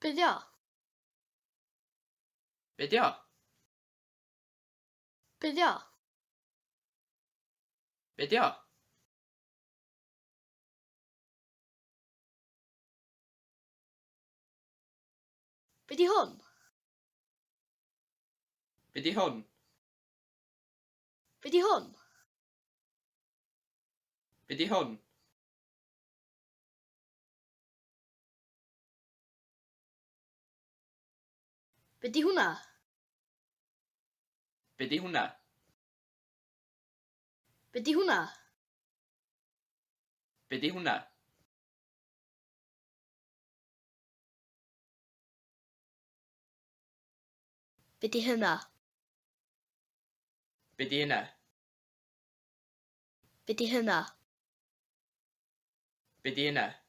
Be 'di o? Be 'di o? Be 'di o? Be 'di o? Be 'di hwn? Be 'di hwn? Be 'di hwn? Be 'di hwn? Be 'di hwnna? Be 'di hwnna? Be 'di hwnna? Be 'di hwnna? Be 'di hynna? Be 'di hynna? Be 'di hynna? Be 'di hynna?